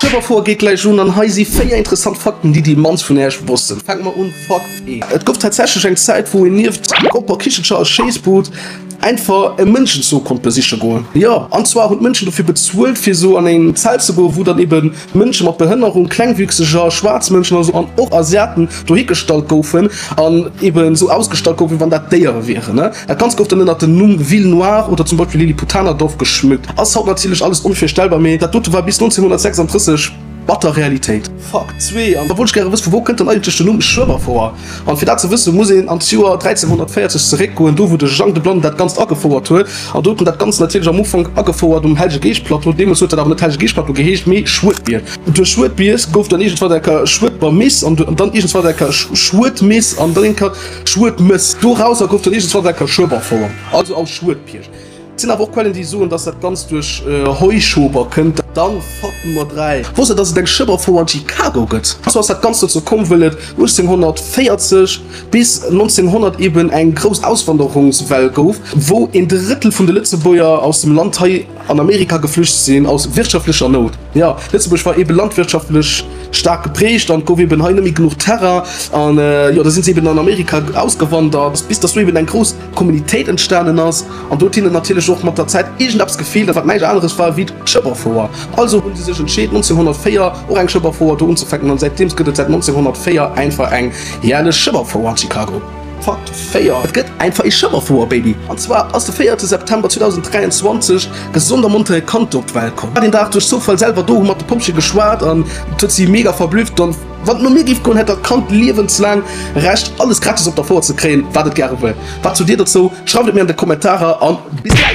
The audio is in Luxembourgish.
D'Schueberfouer geet gläich un an hei si 4 interessant Fakten, déi déi mannst vun Äech wossten. Fänke mer un, Fakt 1, Et gouf tatsächlech eng Zäit, wou een nieft Gromper, Kichelcher a Schéissbud einfach e Mënschenzoo konnt besiche goen. Jo, an zwar hunn d'Mënschen dofir bezuelt, fir esou an een Zelt ze goen, wou dann eben Mënsche mat Behënnerung, Klengwüchseger, schwaarz Mënschen also an och Asiaten dohi gestallt goufen an eben esou ausgestallt goufen, wéi wann dat Déiere wieren. Dat Ganzt gouf dann ënnert dem Numm Ville Noire oder zum Beispill Lilliputanerdorf geschmückt. Ass haut natierlech alles onvirstellbar, mee dat dote war bis 1936 batter Realitéit. Fakt 2, An da wollt ech gäre wëssen, vu wou kënnt dann eigentlech den Numm Schueberfouer? An fir dat ze wëssen, muss een an d'Joer 1340 zeréckgoen, do wou de Jang de Blannen dat Ganzt agefouert huet. An do huet en dat Ganzt natierlech am Ufank agefouert um Hellege Geescht-Plateau. Deemools huet dat awer net Hellege Geescht-Plateau geheescht, mee Schuedbier. Duerch Schuedbier gouf dann iergendwann enker Schuedbermiss an dann iergendwann enker Schuedmiss an dann enker Schuedmëss. Dorauser gouf dann iergendwann enker Schueberfouer, also aus Schuedbierg. Et sinn awer och Quellen, déi soen, dass dat Ganzt duerch Heuschober kënnt. Dann Fakt Nummer 3, Wosst der, dass et eng Schueberfouer an Chicago gëtt? An zwar ass dat Ganzt dozou komm, wëll et 1840 bis 1900 eben eng grouss Auswanderungswell gouf, wou een Drëttel vun de Lëtzebuerger aus dem Land hei an Amerika geflücht sinn, aus wirtschaftlecher Nout. Jo, Lëtzebuerg war eben landwirtschaftlech staark geprägt an et gouf eben hei net méi genuch Terrain an jo, da sinn se eben an Amerika ausgewandert, bis dass do eben eng grouss Kommunitéit entstanen ass an do huet hinnen natierlech och mat der Zäit iergendeppes gefeelt, wat näischt aneres war wéi d'Schueberfouer. Also hunn se sech entscheet 1904 och eng Schueberfouer do unzefänken an säitdeems gëtt et säit 1904 einfach eng järlech Schueberfouer an Chicago. Fakt 4, Et gëtt einfach ee Schueberfouer-Baby. An zwar ass de 4 September 2023 gesond a monter e Kand op d'Welt komm. War deen Dag duerch Zoufall selwer do, hu mat de Pompjeeë geschwat an et huet si mega verblüfft. An wann et no mir géif goen, hätt dat Kand liewenslaang Recht alles gratis op der Fouer ze kréien, wat et gäre wëll. Wat sot dir dozou? Schreift et mir an de Kommentarer an bis gläich!